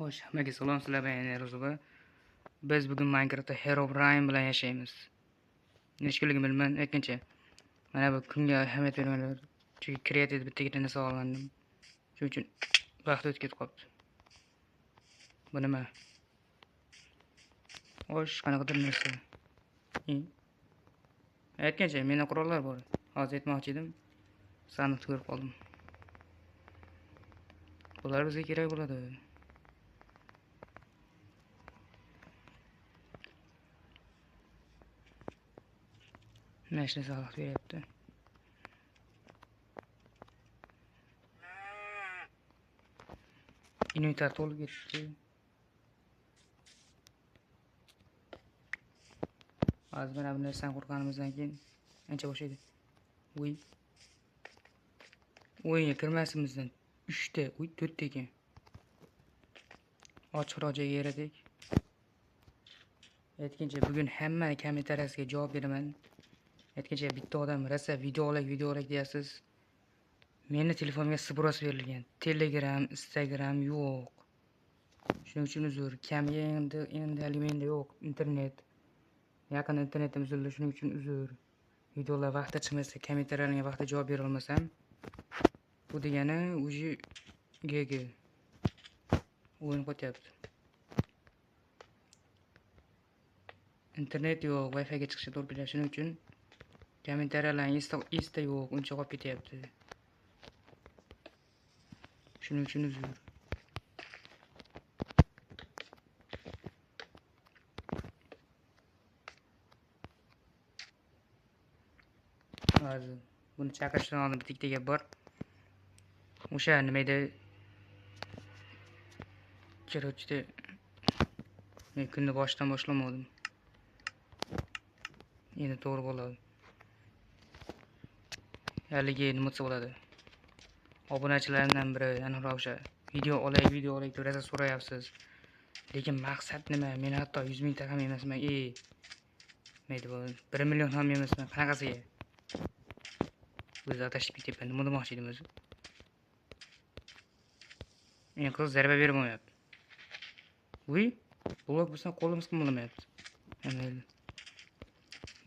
Xo'sh, hammaga salom, sizlar bilan yana Ro'zuba. Biz bugun Minecraftda Herobrine bilan yashaymiz. Necha kunligini bilmayman, aytgancha. Mana bu kunga ahamiyat bermanglar. Chunki kreativ bittagina narsa olgandim. Shuning uchun vaqt o'tib ketib qolibdi. Bu nima? Xo'sh, qanaqadir narsa. Aytgancha, menda qurollar bor. Hozir aytmoqchi edim. Sandiqni ko'rib qoldim. Bular bizga kerak bo'ladi. Mana shu narsa xalaqit beryapti. Inventar to'lib ketdi. Hozir mana bu narsani qurganimizdan keyin ancha bo'shaydi. Uy. O'yinga kirmasimizdan 3 ta, uy 4 ta ekan. Ochiqroq joyga yaradik. Aytgancha bugun hamma kommentariyasiga javob beraman. Aytgancha bitta odam rosa video olaylik, video olaylik deyasiz. Meni telefonimga sbros berilgan. Telegram, Instagram yo'q. Shuning uchun uzr. Kamiga endi hali menda yo'q internet. Yaqin internetim uzildi, shuning uchun uzr. Videolar vaqtida chiqmasa, kommentariyalarga vaqtida javob bera olmasam, bu degani уже GG. O'yin qotyapti. Internet yo'q, Wi-Fi ga chiqishga to'g'ri keladi. Shuning uchun kommentariyalarning insta yo'q, uncha qolib ketyapti. Shuning uchun uzr. Hozir buni chaqirishdan oldin bitta gap bor. O'sha nima edi? Короче, men kunni boshidan boshlamadim. Endi to'g'ri bo'ladi. Haligi nima desa bo'ladi? Obunachilarimdan biri aniqroq o'sha video olaylik, video olaylik deb rosa so'rayapsiz. Lekin maqsad nima? Men hatto 100 mingta ham emasman. Mayli bo'ladi. 1 million ham emasman. Qanaqasiga? O'zi adashib ketyapman. Nima demoqchi edim o'zi? Eng qiz zarba berib bo'lmayapti. Uy, blok bo'lsa qo'limiz qimirlamayapti. Mayli.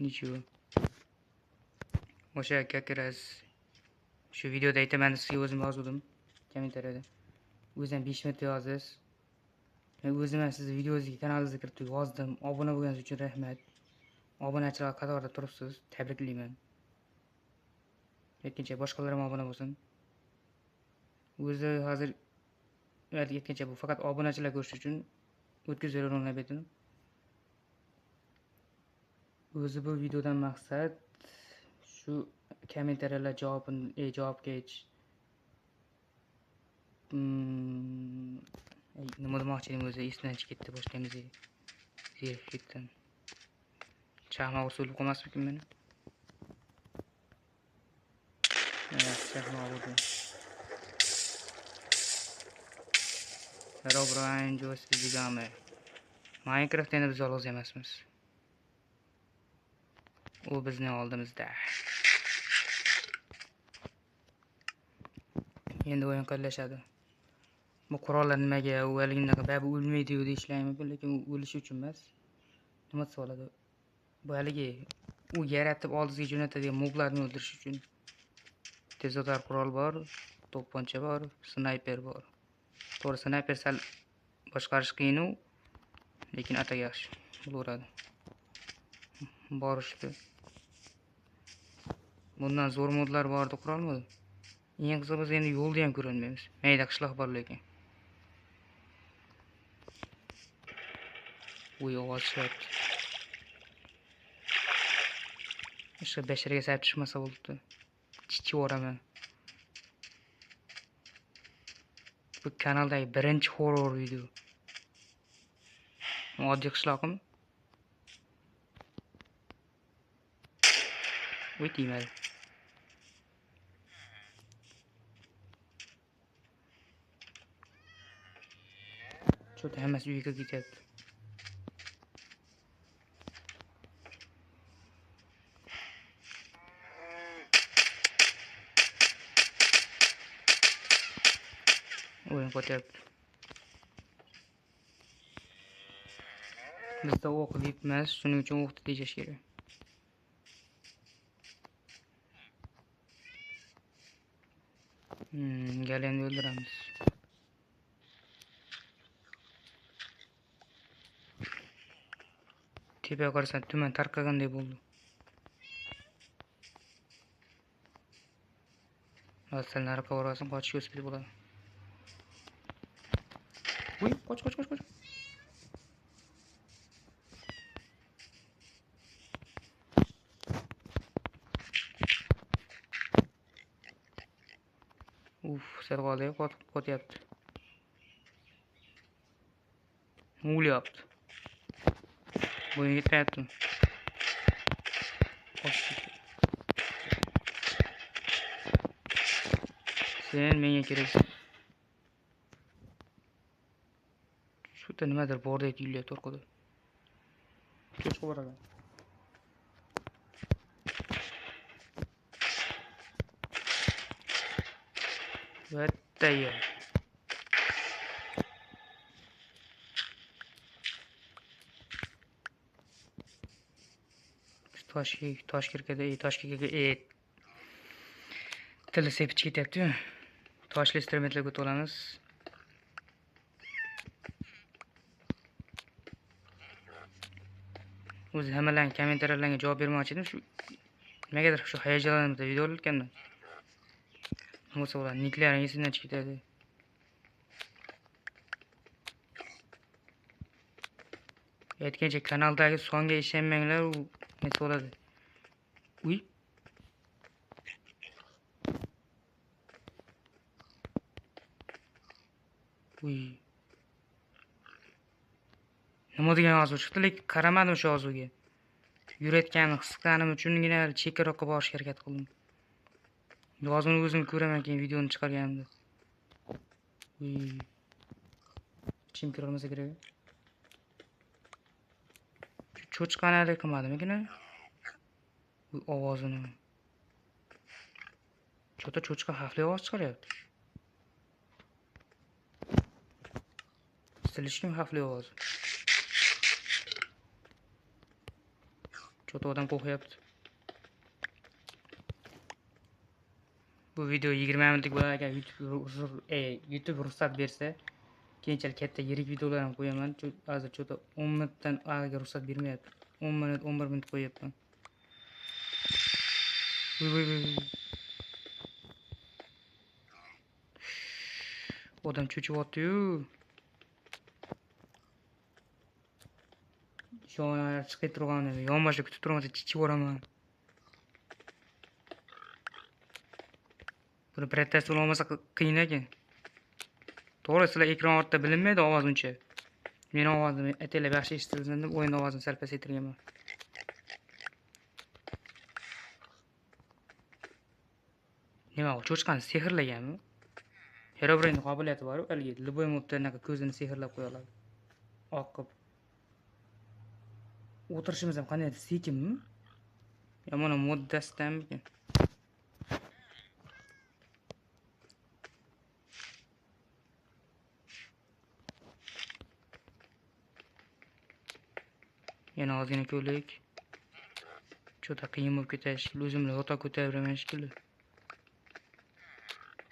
Ничего. O'sha как раз shu videoda aytaman, sizga o'zim yozuvdim kommentariyada. O'zim 5 marta yozasiz. Men o'zim ham sizni videongizga, kanalingizga kirib yozdim. Obuna bo'lganingiz uchun rahmat. Obunachilar qatorida turibsiz, tabriklayman. Aytgancha boshqalar ham obuna bo'lsin. O'zi hozir aytgancha bu faqat obunachilar ko'rish uchun o'tkazib betini. O'zi bu videodan maqsad shu kommentariyalar javobini javobga aytish. Nima demoqchi edim o'zi esimdan chiqib ketdi, boshlaymiz. Zerikib ketdim. Chaqmoq ursa o'lib qolmasmikin meni? Chaqmoq urdi. Herobrine joystick degani. Minecraft endi biz yolg'iz emasmiz. U bizning oldimizda. Endi o'yin qanlashadi. Bu qurollar nimaga? U haligi unaqa baribir o'lmaydi-yu deyishlari mumkin, lekin u o'lishi uchun emas. Nima desa bo'ladi? Bu haligi u yaratib oldingizga jo'natadigan moblarni o'ldirish uchun. Tezotar qurol bor, to'pponcha bor, snayper bor. To'g'ri, snayper sal boshqarish qiyin-u, lekin ata yaxshi bo'laveradi. Borishdi. Bundan zo'r modlar bor edi, qurolmidi? Eng qizig'i biz endi yo'lni ham ko'ra olmaymiz. Mayda qishloq bor lekin. Uy ovoz chiqyapti. O'sha basharaga sayib tushmasa bo'libdi. Chichib yuboraman. Bu kanaldagi birinchi horror video. Oddiy qishloqmi? Uy tegmadi. Cho'ta hammasi uyga kirib ketyapti. O'yin qotyapti. Bizda o'q bitmas, shuning uchun o'qni tejash kerak. Galenni o'ldiramiz. Tepaga qarasam tuman tarqagandek bo'ldi. Hozir nariga borasan, qochishga o'sib bo'ladi. Uy, qoch, qoch, qoch, qoch. Uf, sal qoldi, qotyapti. O'lyapti. Bo'yni yetmayapti. Sen menga keraksan. Shu yerda nimadir bordek tuyulyapti orqada. Cho'chqa bor ekan. Vattaya. Toshkentga tili sepib ketyapti-yu. Toshli instrumentlarga o'tib olamiz. O'zi hammalarning kommentariyalariga javob bermoqchi edim. Shu nimagadir shu hayajonlanib video olayotgandim. Bo'lsa ular niklaring esimdan chiqib ketadi. Aytgancha kanaldagi songa ishonmanglar, u nima bo'ladi. Uy. Uy. Nima degan yozuv chiqdi, lekin qaramadim shu yozuvga. Yuratganimni his qilganim uchungina chekkaroqqa borishga harakat qildim. Yozuvni o'zim ko'raman keyin videoni chiqarganimda. Uy. Ichim kira olmasa kerak. Shu cho'chqani hali qilmadimikin? Uy, ovozini. Cho'ta cho'chqa xavfli ovoz chiqaryapti. Слишком xavfli ovoz. Cho'ta odam qo'rqyapti. Bu video 20 minutlik bo'lar ekan, YouTube ruxsat bersa, keyinchalik katta yirik videolar ham qo'yaman. Hozir cho'ta 10 minutdan agar ruxsat bermayapti. 10 minut, 11 minut qo'yapman. Uy, uy, uy. Odam cho'chiyapti-yu. Shona chiqib turganini yonboshda kutib turmasa chichib yuboraman. Buni birortasi olmasa qiyin ekan. To'g'ri, sizlar ekran ortida bilinmaydi ovoz uncha. Meni ovozim ataylab yaxshi eshitilsin deb o'yin ovozini sal pasaytirganman. Nima, u cho'chqani sehrlaganmi? Herobrine qobiliyati bor-ku, haligi любой mobda anaqa ko'zini sehrlab qo'ya oladi. Oq qilib. O'tirishimiz ham qandaydir sekinmi? Yo, mana moddasidanmikin? Yana ozgina ko'rlik. Juda qiyin bo'lib ketadi shekilli. O'zim bilan yotoq ko'taveraman shekilli.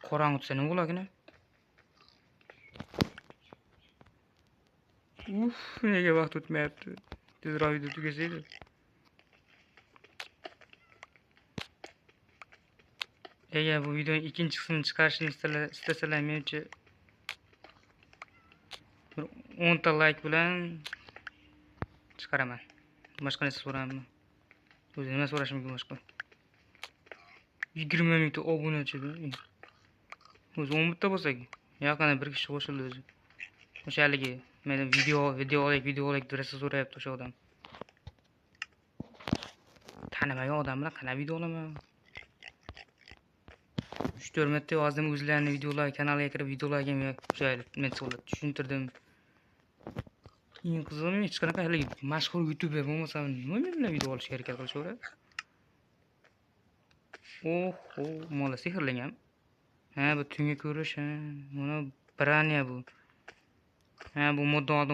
Qorong'i tushsa nima bo'lagina? Uf, nega vaqt o'tmayapti? Tezroq video tugasa edi. Agar bu videoning ikkinchi qismini chiqarishni istasalar, menimcha bir 10 ta like bilan chiqaraman. Boshqa narsa so'ramanmi? O'zi nima so'rashim mumkin boshqa? 20 mingta obunachi. O'zi 10 ta bo'lsak, yaqinda bir kishi qo'shildi o'zi. O'sha haligi men video olaylik deb rosa so'rayapti o'sha odam. Tanimagan odam bilan qanday video olaman? 3-4 marta yozdim o'zlarining videolari kanaliga kirib videolarga o'sha men tushuntirdim. Eng qizig'i men hech qanaqa haligi mashhur youtuber bo'lmasam, nima men bilan video olishga harakat qilishaveradi? Oho, mola sehrlangan. Ha, bu tungi ko'rish, ha, mana braniya bu. Ha, bu modda oldin